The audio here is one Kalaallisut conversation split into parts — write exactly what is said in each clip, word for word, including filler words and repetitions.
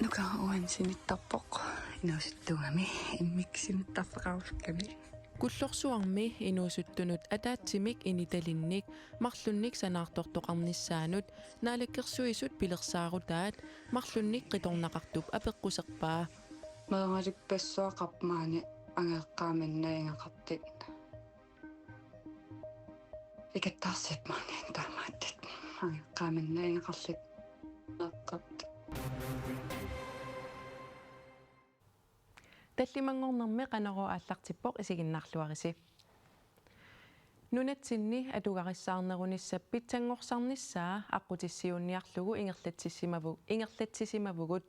Nuka uani sinittarpoq, inuusuttuugami immikkut sinittarfeqarusukkami. Kullorsuarmi inuusuttunut ataatsimik initalinnik marlunnik sanaartortoqarnissaanut Naalakkersuisut pilersaarutaat marlunnik qitornaqartup apeqquserpaa. Meeralippassuaqarpoq maani angajoqqaaminngaanneeqartut. Ikattarsiat maani taamaattut. Angajoqqaaminngaanneeqartut. Eqqat. Tallimanngornermi Qanorooq aallartippoq, isiginnaarluarisi. Nunatsinni atugarissaarnerunissap pitsanngorsarnissaa aqqutissiuunniarlugu ingerlatsissimavu-, ingerlatsisimavugut.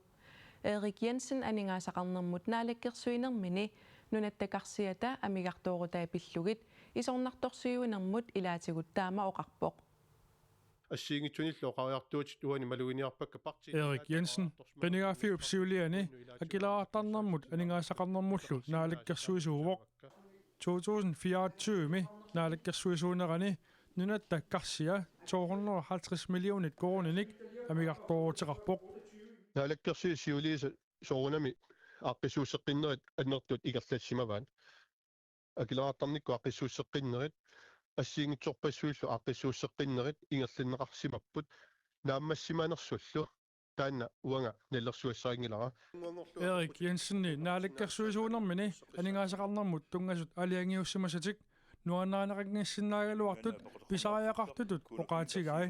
Erik Jensen aningaasaqarnermut naalakkersuinermini nunatta karsiata amigartoorutai pillugit isornartorsiuinermut ilaatigut taama oqarpoq. Assigiinngitsunillu oqariartuutit uani maluginiarpakka partiit Erik Jensen, qinigaaffiup siuliani, akileraartarnermut aningaasaqarnermullu naalakkersuisuuvoq. To tusind fireogtyve-mi naalakkersuisuunerani nunatta karsia to hundrede og halvtreds millionit koruuninik amigartooruteqarpoq. Naalakkersuisut siuliisa soorunami aaqqissuusseqqinnerit annertuut ingerlassimavaat. Akileraartarnikkut aaqqissuusseqqinnerit, assigiinngitsorpassuillu aaqqissuusseqqinnerit ingerlanneqarsimapput naammassimanersullu, taanna uanga nalilersugassarinngilara. Erik Jensenip naalakkersuisuunermini aningaasaqarnermut tunngasut aalajangiussimasatik nuannarineqanngissinnaagaluartut pisariaqartutut oqaatigai.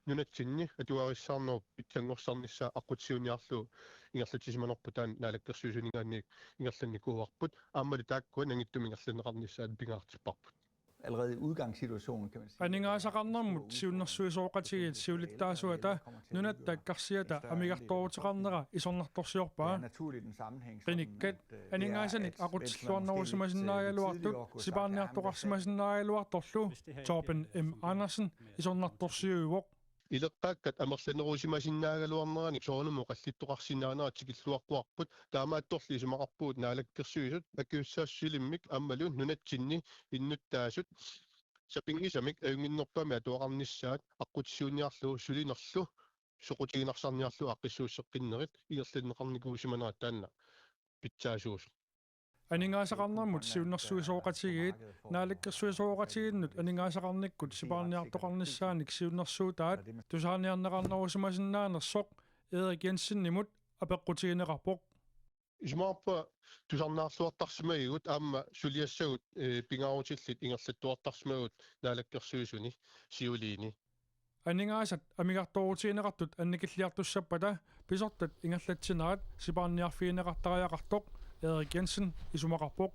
Nunatsinni atugarissaarnerup pitsanngorsarnissaa aqqutissiuunniarlugu ingerlatsisimanerput taanna naalakkersuisuninngaanniit ingerlannikuuarput, aammalu taakkua nangittumik ingerlanneqarnissaat pingaartipparput. Allerede i udgangssituationen, kan man sige, aningaasaqarnermut siunnersuisoqatigiit siulittaasuata nunatta karsiata amigartooruteqarnera isornartorsiorpaa. Qinikkat aningaasanik aqutsilluarnerusimasinnaagaluartut sipaarniartoqarsimasinnaagaluartorlu Torben M. Andersen isornartorsiuivoq. Ileqqaakkat amerlanerusimasinnaagaluarneranik soorunami oqallittoqarsinnaanera tikilluaqquarput, taamaattorli isumaqarpugut naalakkersuisut akisussaassutsilimmik aammalu nunatsinni innuttaasut sapinngisamik ajunnginnerpaamik atuaqarnissaat aqqutissiuunniarlugu sulinerlu soqutiginarsarniarlugu aaqqissuusseqqinnerit ingerlanneqarnikuusimanerat taanna pitsaasuusoq. Aningaasaqarnermut siunnersuisoqatigiit naalakkersuisoqatigiinnut aningaasaqarnikkut sipaarniartoqarnissaanik siunnersuutaat tusarniarneqarnerusimasinnaanersoq Erik Jensenimut apeqqutigineqarpoq. Isumaqarpunga tusarnaarluartarsimagigut aamma suliassagut, eh, pingaarutillit ingerlattuartarsimagigut naalakkersuisuni siuliini. Aningaasat amigartoorutigineqartut annikilliartussappata pisortat ingerlatsinerat sipaarniarfigineqartariaqartoq Erik Jensen isumaqarpoq.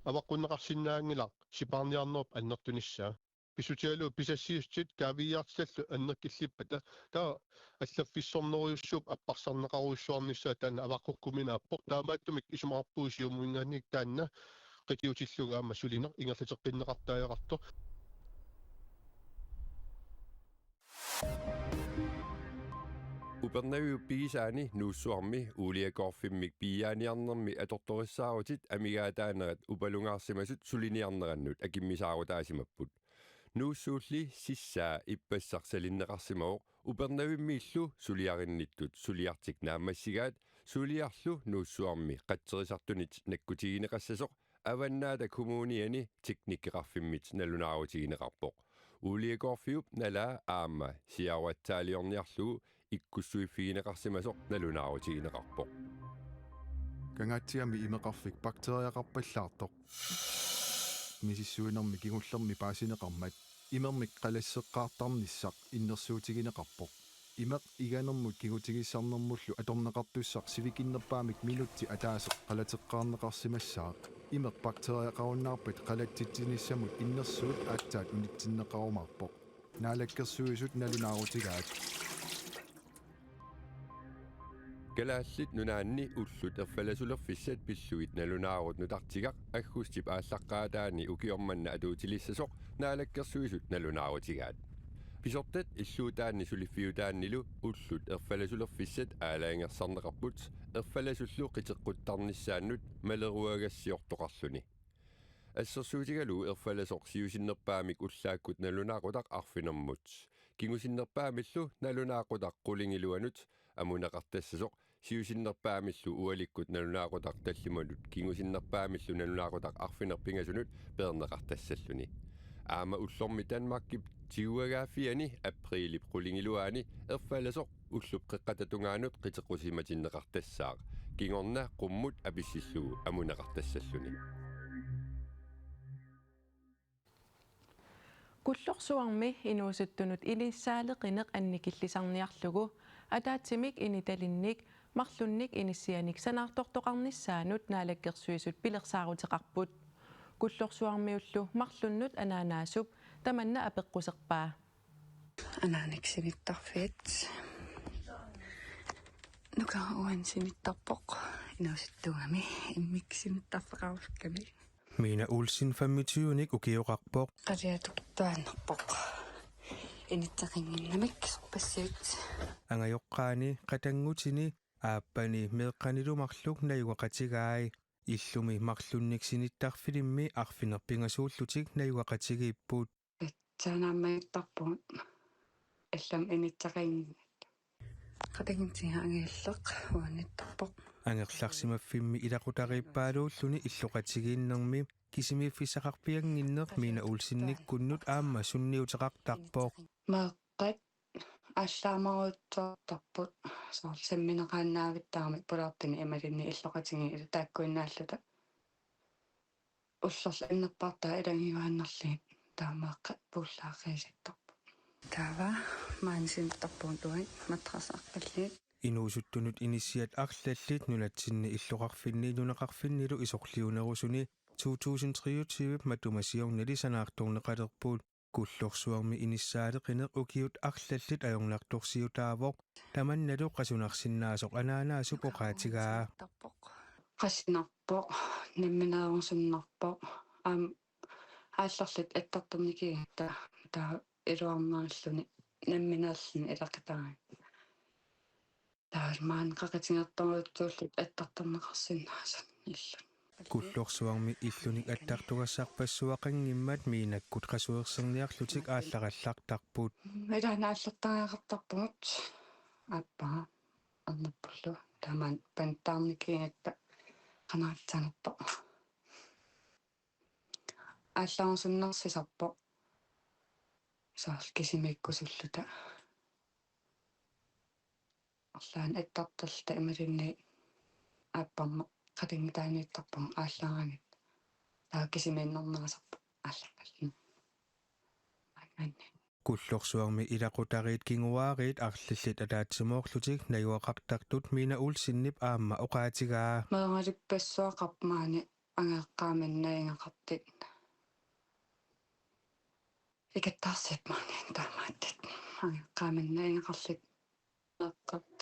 Avaqqunneqarsinnaanngilaq sipaarniarnerup annertunissaa. Pissutigalugu pisassiissutsit kaaviiaartitallu annerkillippata taava allaffissornerujussuup apparsarneqarujussuarnissaa taanna avaqqukkuminaappoq. Taamaattumik isumaqarpugut Siumuminngaanniit taanna qitiutillugu aamma sulineq ingerlateqqinneqartariaqartoq. Upernaviup pigisaani Nuussuarmi Uuliakoorfimmik piiaaniarnermi atortorissaarutit amigaataanerat upalungaarsimasut suliniarnerannut akimmisaarutaasimapput. Nuussuulli sissaa ippassaq salinneqarsimavoq, Upernavimmiillu suliarinnittut suliartik naammassigaat, suliarlu Nuussuarmi qatserisartunit nakkutigineqassasoq Avannaata Kommuniani teknikkeqarfimmit nalunaarutigineqarpoq. Uuliakoorfiup nalaa aamma siaruatsaaliorniarlugu ikkussuiffigineqarsimasoq nalunaarutigineqarpoq. Kangaatsiami imeqarfik bakteriaqarpallaartoq misissuinermi kingullermi paasineqarmat imermik qalasseqqaartarnissaq innersuutigineqarpoq. Imeq iganermut kigutigissarnermullu atorneqartussaq sivikinnerpaamik minutsit ataaseq qalateqqaarneqarsimassaaq. Imeq bakteriaqarunnaarpat qalatsitsinissamut innersuut aatsaat unitsinneqarumaarpoq. Naalakkersuisut nalunaarutigaat. Kalaallit Nunaanni ullut erfalasulerfissat pillugit nalunaarut nutartigaq aggustip aallaqqaataani ukioq manna atuutilissasoq Naalakkersuisut nalunaarutigaat. Pisortat illuutaanni suliffiutaannilu ullut erfalasulerfissat aalajangersarneqarput erfalasullu qiteqquttarnissaannut maleruagassiortoqarluni. Assersuutigalugu erfalasoq siusinnerpaamik ullaakkut nalunaaqutaq arfinermut. Kingusinnerpaamillu nalunaaqutaq qulingiluanut amuneqartassasoq siusinnerpaamillu ualikkut nalunaaqutaq tallimanut kingusinnerpaamillu nalunaaqutaq arfineq-pingasunut peerneqartassalluni. Aamma ullormi Danmarkip tiguagaaffiani apriilip qulingiluaani erfalasoq ullup qeqqata tungaanut qiteqqusimatinneqartassaaq, kingorna qummut apissillugu amuneqartassalluni. Kullorsuarmi inuusuttunut inissaaleqineq annikillisarniarlugu ataatsimik initalinnik marlunnik inissianik sanaartortoqarnissaanut Naalakkersuisut pilersaaruteqarput. Kullorsuarmiullu marlunnut anaanaasup tamanna apeqquserpaa. Anaanaksinittarfit. Nuka uan sinittarpoq. Inuusuttugami immikkut sinittarfeqarusukkami. Mina Olsen femogtyve-nik ukioqarpoq. Qaliatuktuaannarpoq. Initseqannginnamik sorpassuit. Angajoqqaani qatanngutini aappani meeqqanilu marluk najugaqatigai. Illumi marlunnik sinittarfilimmi arfineq-pingasuullutik najugaqatigiipput. Saanaammaattarpugut. Allam initseqannginnamik. Qatanngutiga angajalleq uannittarpoq. Angerlarsimaffimmi ilaqutariippaaluulluni illoqatigiinnermi kisimiiffissaqarpiannginneq Mina Olsenikkunnut aamma sunniuteqartarpoq. Meeqqat aallaamaruutsoortarput soorlu sammineqaannavittarami pulaartuni imaluunniit illoqatigiit taakkuinnaalluta. Ullorlu annerpaartaat ilagiuaannarlugit taamaaqqat puullaaqiisittarput. Taava maani sinittarpugut uani matrasseqqallit. Inuusuttunut inissiat arlallit nunatsinni illoqarfinni nunaqarfinnilu isorliunerusuni to tusind treogtyve matuma siornali sanaartorneqalerput. Kullorsuarmi inissaaleqineq ukiut arlallit ajornartorsiutaavoq, tamannalu qasunarsinnaasoq anaanaasup oqaatigaa. Qasunarpoq, nammineerusunnarpoq, aamma aallarluta attartornikigatta, taava iluarnerilluni nammineerluni ilaqutariit. Taava maani qaqutigertorujussuulluta attartorneqarsinnaasut illuni. Kullorsuarmi illunik attartugassarpassuaqanngimmat Minakkut qasuerserniarlutik aallarallartarput. Ilaanni aallartariaqartarpugut aappaa arnarpullu taamaani panittaarnikigatta qanoq issanerpoq. Aallarusunnersisarpoq. Soorlu kisimiikkusulluta. Arlaannik attartorluta imaluunniit aappamma qatanngutaaniittarpugut aallaraangatta. Taava kisimiinnernaasarpoq aallarallarluni. Maanngaanniit. Kullorsuarmi ilaqutariit kinguaariit arlallit ataatsimoorlutik najugaqartartut Mina Olsenip aamma oqaatigaa. Meeralippassuaqarpoq maani angajoqqaamini najugaqartut. Ikattaarsiat maani taamaattut. Angajoqqaamini najugaqarlutik. Meeqqat.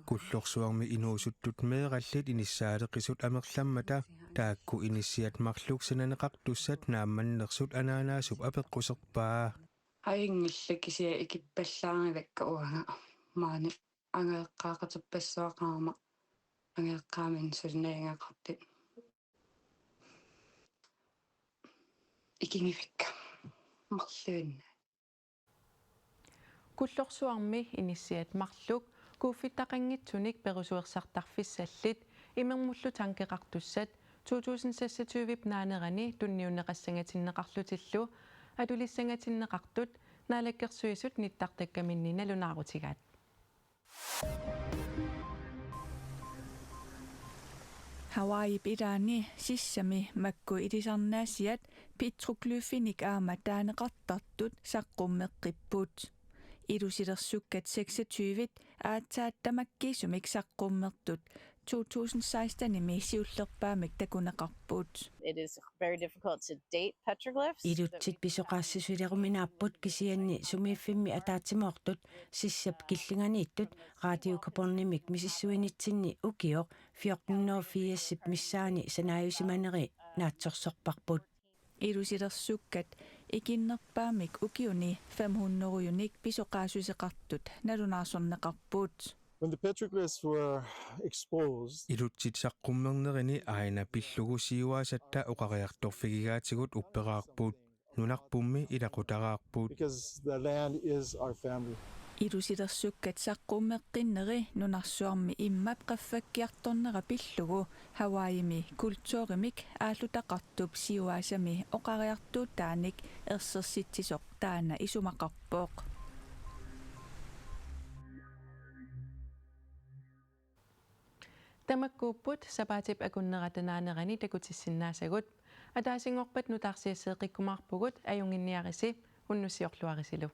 Kullorsuarmi inuusuttut meerallit inissaaleqisut amerlammata taakku inissiat marluk sananeqartussat naammannersut anaanaasup apeqquserpaa. Ajunngillat kisianni ikippallaarivakka uanga maani angajoqqaaqaterpassuaqarama angajoqqaamini suli najugaqartut. Ikigivikka. Marluinnaat. Kullorsuarmi inissiat marluk kuuffittaqanngitsunik perusuersartarfissallit imermullu tankeqartussat to tusind seksogtyve-p naanerani tunniunneqassangatinneqarlutillu atulissangatinneqartut Naalakkersuisut nittartakkaminni nalunaarutigaat. Hawaiip ilaani sissami makku ilisarnaasiat petroglyfinik aamma taaneqartartut saqqummeqqipput. Ilusilersukkat seksogtyve aatsaat tamakkiisumik saqqummertut to tusind seksten-imi siullerpaamik takuneqarput. It is very difficult to date petroglyphs. Ilutsit pisoqaassisuleruminaapput kisianni sumiiffimmi ataatsimoortut sissap killinganiittut radiokarbonimik misissuinitsinni ukioq fjorten hundrede og firs-ip missaani sanaajusimaneri naatsorsorparput. Ilusilersukkat ikinnerpaamik ukiuni fem hundrede-unik pisoqaassuseqartut nalunaarsorneqarput. When the petroglyphs were exposed, ilutsit saqqummernerini aana pillugu siuaasatta oqariartorfigigaatigut upperaarput. Nunarpummi ilaqutaraarput. Because the land is our family. Ilusilersukkat saqqummeqqinneri nunarsuarmi immap qaffakkiartornera pillugu Hawaiimi kulturimik aallutaqartup siuaasami oqariartuutaanik ersersitsisoq taanna isumaqarpoq. Tamakkuupput sapaatip akunnerata naanerani takutissinnaasagut. Ataasinngorpat nutaarsiasseeqqikkumaarpugut, ajunnginniarisi, unnussiorluarisilu.